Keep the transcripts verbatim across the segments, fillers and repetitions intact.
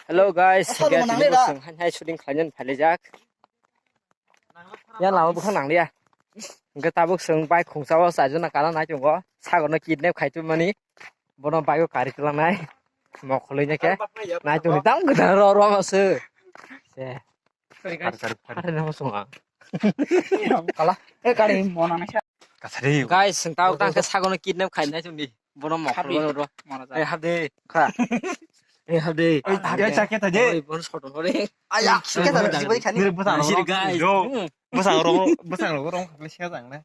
Hello guys, hwnkhe tini bo chwng hai hai shooting khlainani phailaijak. Ya lama bwkhak nangliya. Hwnkhe tabuk chwng bike khungsa o chaijona kana nai tongo. Sagorno kidnap khai tongmani. Bono bike o kari twlangnai. Mokholwi nai khe. Nai tongni tamo gwdal ro ro ma se. Se. Kari, kari, kari. Are no song ang. Kala. Eh, kari mo nang sa. Kasari. Guys, sing tao tang ke sagono kidnap khai nai sung di. Bono mok lo ro. Mona ja. Eh, habde. Kha. Eh, habde. Eh, habde. Habde, chakhe ta je. Oi, bono soto hore. Aya, ke ta jibai khani. Nire bwsang ro. Guys. Yo. Hmm. Bwsang ro, bwsang ro, ro, khle sia jang na.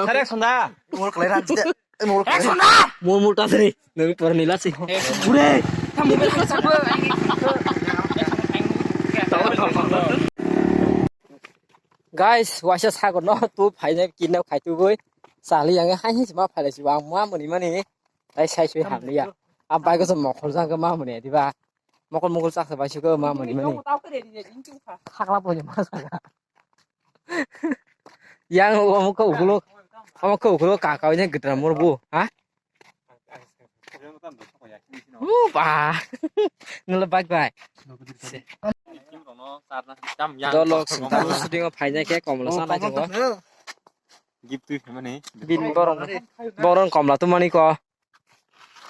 Sare sunda. Mor khle ran jide. Eh, mor khle. Mor mor ta sari. Nang por nila si. Ure. Guys, waisa sagor no tu phainai kidnap khai tubui. Sali yang hai hai ma phailai si ang ma mani mani. Tai sai sui hamliya. Am bai ko mokhol jang ma mani diba. Mokol mokol chaksa bai su ko ma mani mani. Khakla po ma sa. Yang omo khe ukuluk, omo khe ukuluk kaka oinai gwdra morbo, ha? Upa. Nolo bike bai. Dolok sing tamo shooting o phainai khe komla sanai tongo. Gift twi phaimani. Bin borong, borong komla tumani ko.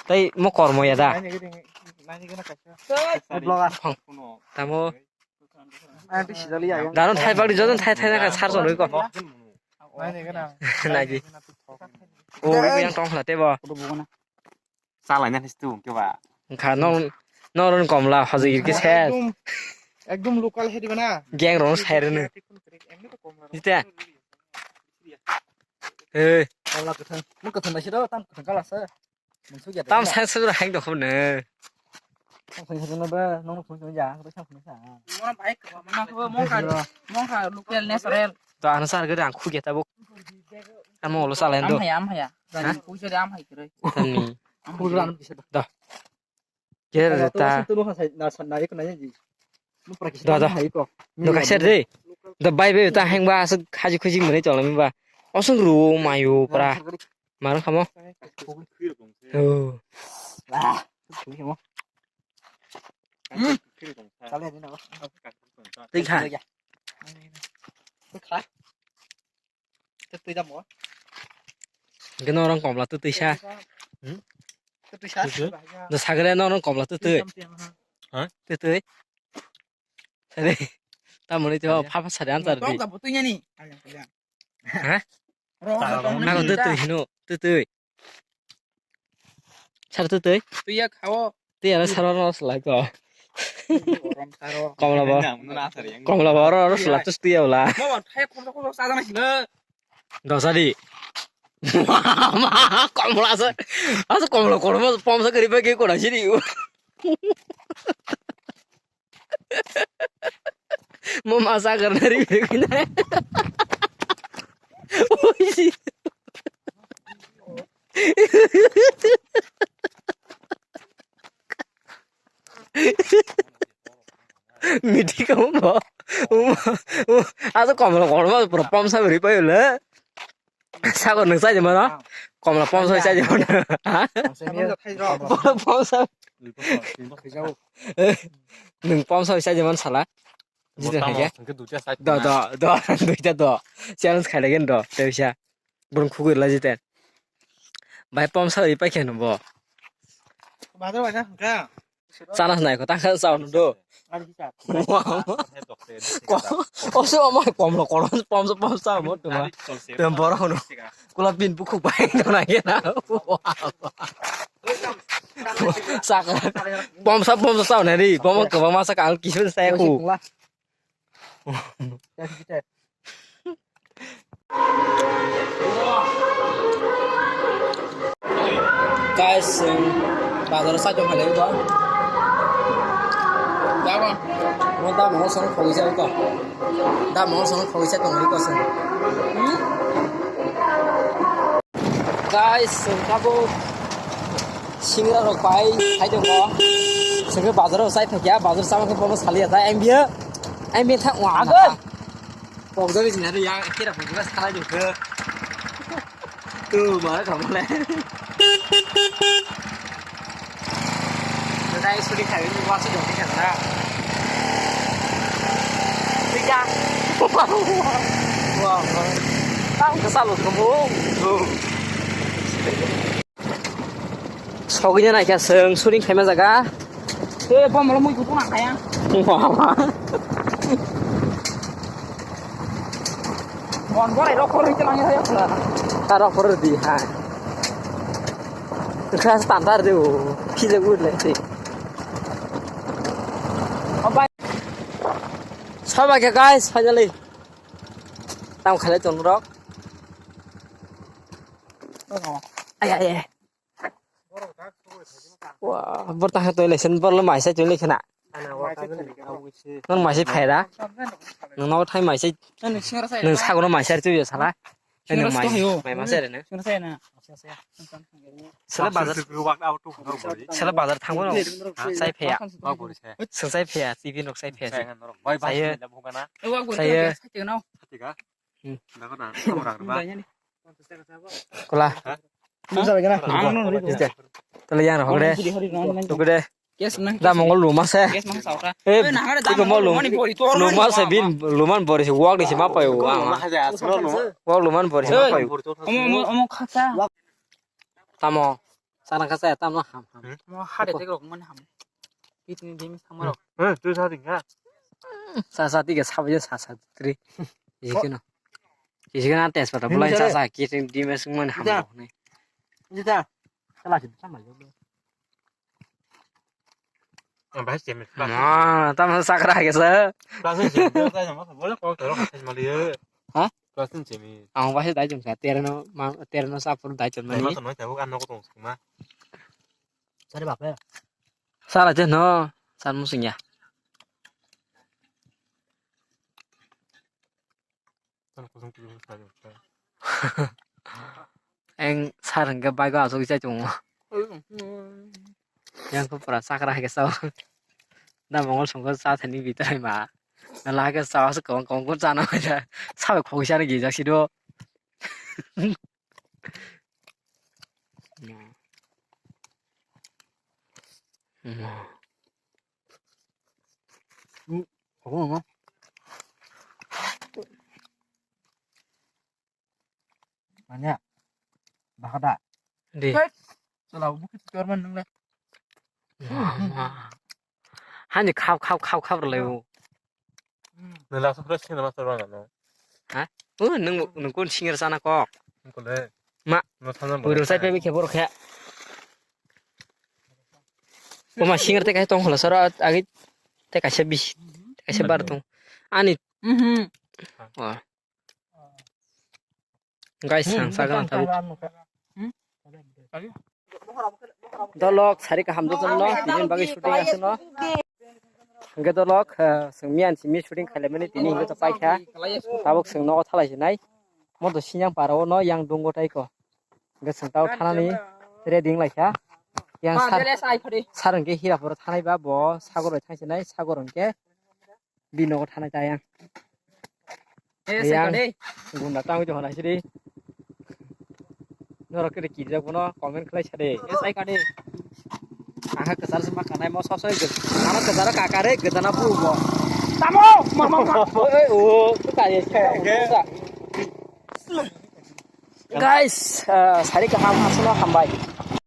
Tai mo kormo ya da. Tamo. Dano thai bali jojon thai thai na sar jon ko. Nai di. O yang tong khla tebo. Chalai na histu ke ba. Kha no no ron komla hajir ke se. Ekdom, ekdom local he diba na. Gang ron sai rene. Jite. Eh. Komla kwthang. Mo kwthang bai se do, tam kwthang kala se. Tam sai se hang do khone. Tam sai se no ba, no no phone ja, ko sam phone sa. Mona bai ko, mona ko, mongkha, mongkha local natural. To ano sar gede ang khuge tabuk. Amo lo salen do. Am haya, am haya. Ha? Puisa de am hai kre. Tani. Am haya. Khulran bisa do. Da. Ger ta. Tu no sai na san na ko na ji. No prakis. Da, da. Hai ko. No kaisa de. Da bai bai ta heng ba asuk khaji khuji mene cholo mi ba. Osung ru mayu pra. Marang kamo. Oh. Ah. Kale ni na. Tei kha. Tei kha. Tei tei da mo. Geno orang komla tu tei sa. Hmm? Tu tei sa. Do sagre no orang komla tu tei. Ha? Tu tei. Sare. Tamoni to papa sare answer di. Tong da butunya ni. Ha? Nago twi twi hino, twi twi. Sar twi twi. Twi ya khao. Twi ya sar no slai ko. Komla bo. Komla bo ro ro sla twi twi ya bla. Mo thai kom ko sa jana sila. Dosa di. Komla asa. Asa komla kormo pom sa kari ba ke ko na sini. Mo masa karna ri bhegina. Oi si. Miti kamu mo. Asa komla kormo pura pom sa beri pa yule. Sagor nwng chai de mano? Komla pom soi chai de mano? Ha? Pom soi. Nwng pom soi chai de mano sala? Jiteng hai khe? Do, do, do, duita do. Challenge khai legen do, tei bisa. Burung khugui la jiten. Bai pom soi pai khe no bo. Chana nai ko ta kha sa no do. Oso ama kom lo kom pom pom sa mo tuma. Tem boro no. Kula pin bukhuk bai no na ye na. Sa pom sa pom sa na ri pom ko ma sa ka kisun sa ku. Guys, um, bazar sa jong halai ko. Yabo. Mo da mo song khoi sa ko. Da mo song khoi sa tong ri ko song. Hmm? Guys, um, kabo singra rok pai hai jong ko. Sengke bazar o sai thakya, bazar sama ke bono saliya ta M B A. M B A thak wa. Agoi. Pokjagwi sini ada yang kira pokjagwi salah juga. Tuh, malah kamu leh. Shooting khai ni wa se dong khe na. Tei ya. Wa. Tang ka sa lo ko mo. Sogwi na naikha chwng shooting khaima jaga. Tei bomlo mui kutung na khaya. Bon borai rok khorwi te langya ya. Ta rok khorwi di ha. Kha standard de o. Khile gud le te. Sabai ke guys, finally. Tam khale ton rok. Ay ay ay. Wah, bor tang to election bor lo maisa chuli khana. Nang maisa phaira. Nang no thai maisa. Nang sagono maisa tu ya sala. Nang mai mai masa re ne. Sala bazar. Sala bazar thango no. Sai pheya. Sing sai pheya. T V nok sai pheya. Saya. Saya. Kola. Tala yang rok de. Tuk de. Da mongol luma se. Eh, iko mo lum-, luma se bin, luman bori se, wak di se ma payo, ah. Wak luman bori se ma payo. Tamo, sana kasa ya, tamo ham, ham. Mo hade tek rok mani ham. Pitni demi sama rok. Sa, sa, tiga, sa, sa, sa, tri. Isi kena. Isi kena tes pata, bulai sa, sa, kiri demi semua ham rok ni. Jita. Salah sih, sama aja. Ang bahas jemis. Ma, tamo sakra ke sa. Bahas jemis. Boleh kau terus kasih malu ya. Hah? Bahas jemis. Ang bahas dai jom sa, terno, ma, terno sapur dai jom mani. Terno terno jauh kan aku tong sama. Sari bape. Sara je no, san musing ya. Eng sar hingke bike o asogwi chai tongo. Yang ko pura sakra hai ke sao. Da mongol songkol cha thani bitai ma. Na la ke sao se kong kong ko chana mai da. Sao khogwi chana gijak si do. Manya. Bahada. Di. Chwla bukit chorman nung le. Hani khap khap khap khap rwlai o. Nung last fresh khe na master rang no. Ha? O nung nung kun singer sana kok. Kole. Ma. No sana. Buru sai pe khe bor khe. Oma singer te kai tong hola sara agi te kaisa bis te kaisa bar tong. Ani. Mhm. Wah. Guys, hmm, sang sagra tabuk. Hmm? Dolok sari kaham do no, tini bagi shooting ase no. Hingke dolok, eh, sengmi an simi shooting khaile mani tini hingke to paikha. Tabuk seng nogo thalai sinai. Moto sinyang paro no yang dungo taiko. Hingke seng tao thanani ready wng laikha. Yang sar, sar hingke hira poro thanai ba bo sagor bai thang sinai, sagor hingke. Bini nogo thanai ta yang. Eh, yang sai kade. Gunda tangwi tongkha naisidi. Norok kiri kirijak bono comment khlai sade. Eh, sai kade. Aha kwchar se ma kanai mo sosoi gw. Ano kwcharo kakare gwdana bu bo. Tamo! Mama, mama. Oi, o, kwchar ye. Guys, ah, sari kaham aswkno hambai.